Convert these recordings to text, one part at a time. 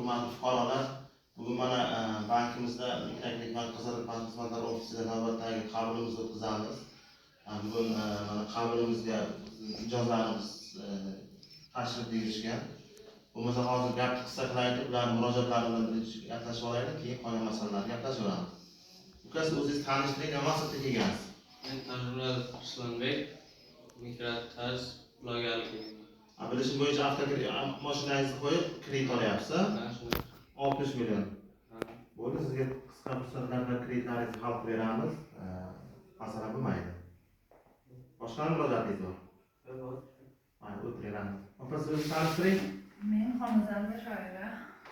Hurmatli fuqarolar, bugun mana bankimizda Mikrokredit bank Qizil bank xizmatlari ofisida navbatdagi qabulimizni o'tkazamiz. Bugun mana qabulimizga mijozlarimiz tashrif buyurishgan. Bo'lmasa hozir gapni qisqa qilaylik, ularning murojaatlari bilan birinchi gaplashib olaylik, keyin qolgan masalalarni gaplashaveramiz. Uka, siz o'zingiz tanishtiring, nima maqsadda kelgansiz? Men Tajmurat Ruslanbek, Mikrotaj blogerlik kelganman. Bilishim bo'yicha avtokredit mashinangizni qo'yib kredit olyapsiz, a? Ha, shunday. 60 million. Ha. Bo'ldi, sizga qisqa fursatlarda kreditlaringizni hal qilib beramiz. Masala bo'lmaydi. Boshqa murojaatingiz bor? Yo'q. Mayli, o'tiring, rahmat. Opa, siz o'zingizni tanishtiring. Men Xonazanda Shoira,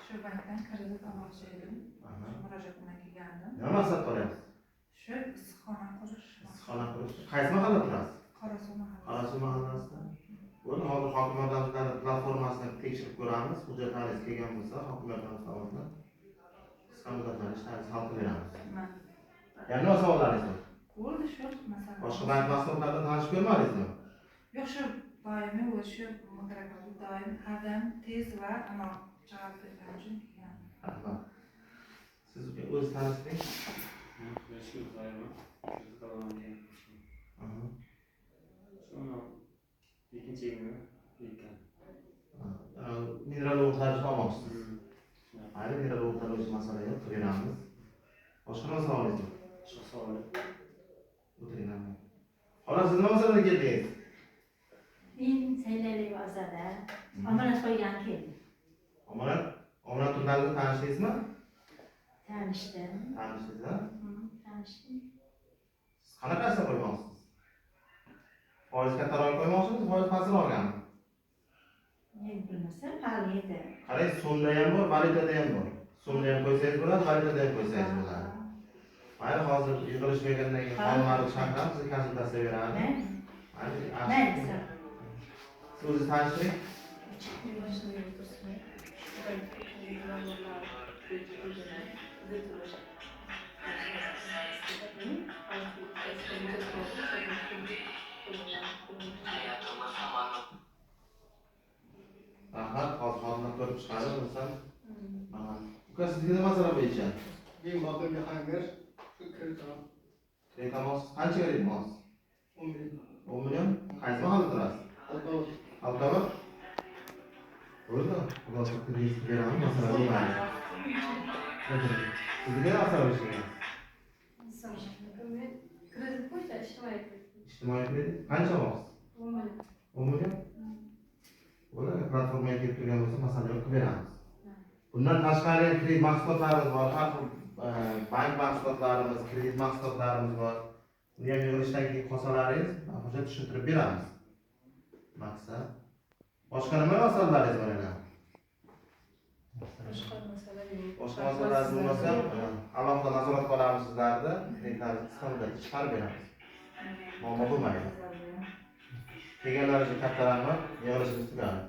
shu bankdan kredit olmoqchi edim. Aha. Shu murojaat bilan kelgandim. Nima maqsadda olyapsiz? Shu issiqxona qurish. Issiqxona qurish. Qaysi mahallada turasiz? Qorasuv mahallasi. Qorasuv mahallasida. Bo'ldi, hozir hokim yordamchilari platformasini tekshirib ko'ramiz. Hujjatlaringiz kelgan bo'lsa, hokim yordamchisi tomonidan qisqa muddatlarda ishlaringizni hal qilib beramiz. Yana nima savollaringiz bor? Bo'ldi, shu masala. Boshqa bank mahsulotlaridan tanishib ko'rmadingizmi? Yo'q, shu doimiy o'zi shu mikrokredit doim har doim tez va aniq javob bergani uchun kelgandim. Rahmat. Siz o'zingiz tanishtiring. Men Quyoshli Ibrohimov, kredit olaman degan. Aha. Shu ikkinchi yilni ekkan. Mineral o'g'itlar uchun olmoqchisiz. Shunaqa. Mayli, mineral o'g'itlar bo'yicha masala yo'q, qilib beramiz. Boshqa nima savolingiz bor? Boshqa savol yo'q. O'tiring, rahmat. Xola, siz nima masalada keldingiz? Men Saylali Ozoda, omonat qo'ygan keldim. Omonat, omonat turlarini tanishdingizmi? Tanishdim. Tanishdingiz, a? Tanishdim. Siz qanaqasini qo'ymoqchisiz? Foiz kattaroq qo'ymoqchimisiz, foiz pastroqmi? Men bilmasam, hali edi. Qarang, so'mda ham bor, valyutada ham bor. So'mda ham qo'ysangiz bo'ladi, valyutada ham qo'ysangiz bo'ladi. Mayli, hozir yig'ilish bo'lgandan keyin xodimlarni chaqiramiz, sizga konsultatsiya beradi. Mayli. Mayli, Mayli, sog'. Siz o'zingiz tanishtiring. Rahmat, hozir xodimlar ko'rib chiqadi, bo'lmasam. Rahmat. Uka, sizga nima masala bo'yicha? Men Botir Jahongir, shu kredit olaman. Kredit olmoqchisiz? Qancha kredit olmoqchisiz? 10 million. 10 million? Qaysi mahallada turasiz? Xalqobod. Xalqobod? Bo'ldi. Xudo xohlasa kredit beramiz, masala bo'lmaydi. O'tiring. Sizga nima masala bo'yicha kelgansiz? Men kredit bo'yicha ijtimoiy kredit. Ijtimoiy kredit qancha olmoqchisiz? 10 million. 10 million? Bo'ladi, platformaga kelib turgan bo'lsa, masala yo'q, qilib beramiz. Bundan tashqari kredit mahsulotlarimiz bor, har xil bank mahsulotlarimiz, kredit mahsulotlarimiz bor. Buni ham yig'ilishdan keyin qolsalaringiz, hujjat tushuntirib beramiz. Maqsad. Boshqa nima masalalaringiz bor yana? Boshqa masala yo'q. Boshqa masalalar bo'lmasa, alohida nazorat qilamiz sizlarni, kreditlarni qisqa muddatda chiqarib beramiz. Muammo bo'lmaydi. Kelganlar uchun katta rahmat. Yig'ilishimiz tugadi.